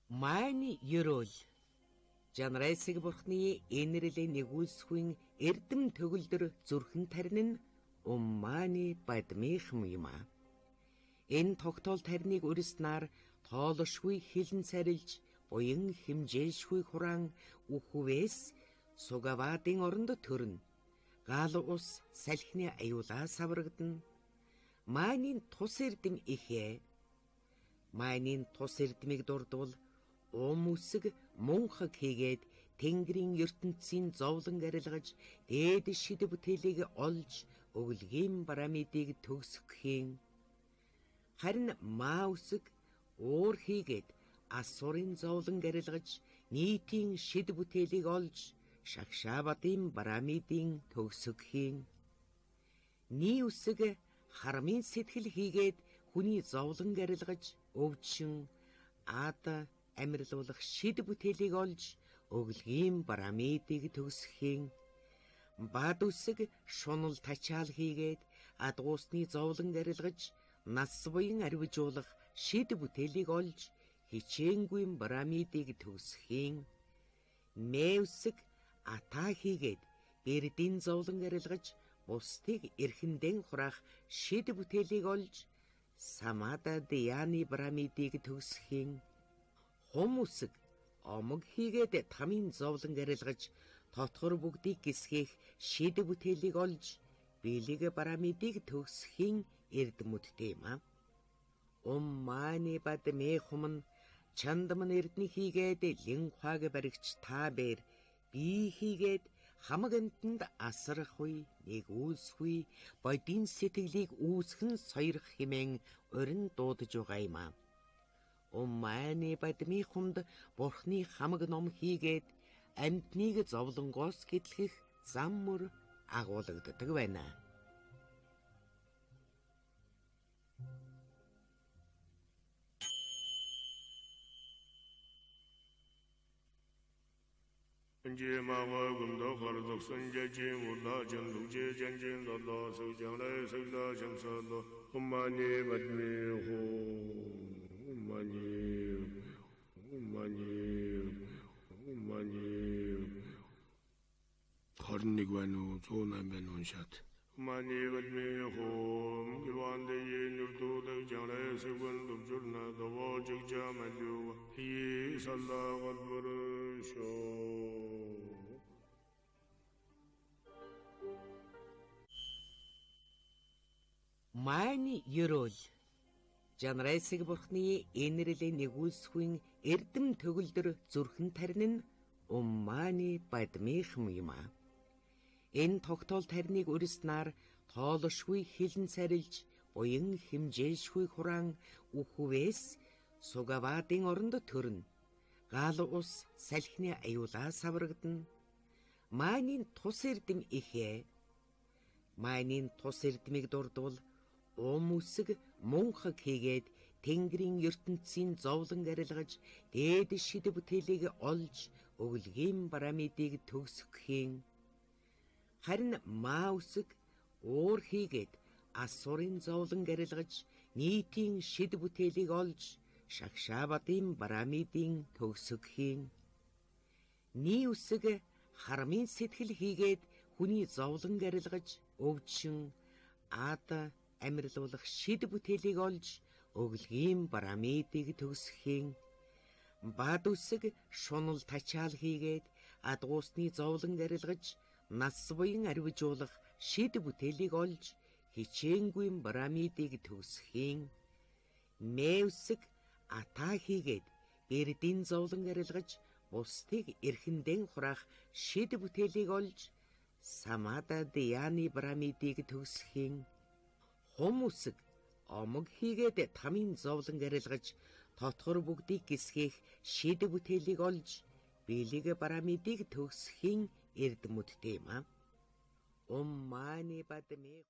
Майны ёроол Жанрайсыг бурхны энэрлэн нэгүүлсхийн эрдэм төгөлдөр зүрхэн тарин нь Умманы бадмихм юм а. Энэ тогтоол тарныг урьснаар тоолшгүй хилэн царилж буян хэмжээлшгүй хураан үхвээс Сугавадын оронд төрнө. Гал ус салхины аюулаа саврагдана. Майнын тус эрдэм ихээ. Майнын тус эрдмийг дурдвал ум үсэг мунхаг хийгээд тэнгэрийн ертөнцийн зовлон арилгаж дээд шид бүтээлийг олж өглөгийн парамидыг төгсгөхийн. Харин маа үсэг уур хийгээд асурын зовлон арилгаж нийтийн шид бүтээлийг олж шагшаабадын парамидын төгсгөхийн. Ни үсэг харамын сэтгэл хийгээд хүний зовлон арилгаж өвчин ад амьрлуулах шид бүтээлийг олж өглөгийн парамидыг төгсөхийн. Бад үсэг шунал тачаал хийгээд адгуусны зовлон арилгаж нас буян арвижуулах шид бүтээлийг олж хичээнгүй парамидыг төгсөхийн. Мэ үсэг ата хийгээд бэрдийн зовлон арилгаж бусдыг эрхэндэн хураах шид бүтээлийг олж самада дияны парамидыг төгсөхийн. Хум үсэг омог хийгээд тамийн зовлон арилгаж дотгор бүгдийг гисгэх шид бүтээлийг олж бэлэг парамидыг төгсөхийн эрдэмтдээ юм а. Умманы бад мэхумн чандман эрдний хийгээд линхваг баригч та бэр би хийгээд хамаг амьтанд асрах үе, нэгүүлсэх үе, бодийн сэтгэлийг үүсгэн сойрох хэмээн урин дуудаж байгаа юм а. Умманы бадмын хүмд бурхны хамаг ном хийгээд амьтныг зовлонгоос гэтлэх зам мөр агуулгаддаг байна. Nji mawa gumdo kharzok sanje ji murla jan dukje jan jin lolo suk jang le suk la jam sa lo Ummani badmi hu Ummani Ummani Ummani 21 байна уу 108 байна уншаад Ummani badmi hu Giwan de ye nurdu de jang le suk gun dukjur na dobo jik ja ma ju Yi salla gadbur sho. Майны ёроол Жанрайсыг бурхны энэрлэн нэгүүлсхийн эрдэм төгөлдөр зүрхэн тарин нь Умманы бадмихм юм а. Энэ тогтоол тарныг урьснаар тоолшгүй хилэн царилж буян хэмжээлшгүй хураан үхвээс Сугавадын оронд төрнө. Гал ус салхины аюулаа саврагдана. Майнын тус эрдэм ихээ. Майнын тус эрдмийг дурдвал ум үсэг мунхаг хийгээд тэнгэрийн ертөнцийн зовлон арилгаж дээд шид бүтээлийг олж өглөгийн парамидыг төгсгөхийн. Харин маа үсэг уур хийгээд асурын зовлон арилгаж нийтийн шид бүтээлийг олж шагшаабадын парамидын төгсгөхийн. Ни үсэг харамын сэтгэл хийгээд хүний зовлон арилгаж өвчин ад амьрлуулах шид бүтээлийг олж өглөгийн парамидыг төгсөхийн. Бад үсэг шунал тачаал хийгээд адгуусны зовлон арилгаж нас буян арвижуулах шид бүтээлийг олж хичээнгүй парамидыг төгсөхийн. Мэ үсэг ата хийгээд бэрдийн зовлон арилгаж бусдыг эрхэндэн хураах шид бүтээлийг олж самада дияны парамидыг төгсөхийн. Хум үсэг омог хийгээд тамийн зовлон арилгаж дотгор бүгдийг гисгэх шид бүтээлийг олж бэлэг парамидыг төгсөхийн эрдэмтдээ юм а. Умманы бадмэ.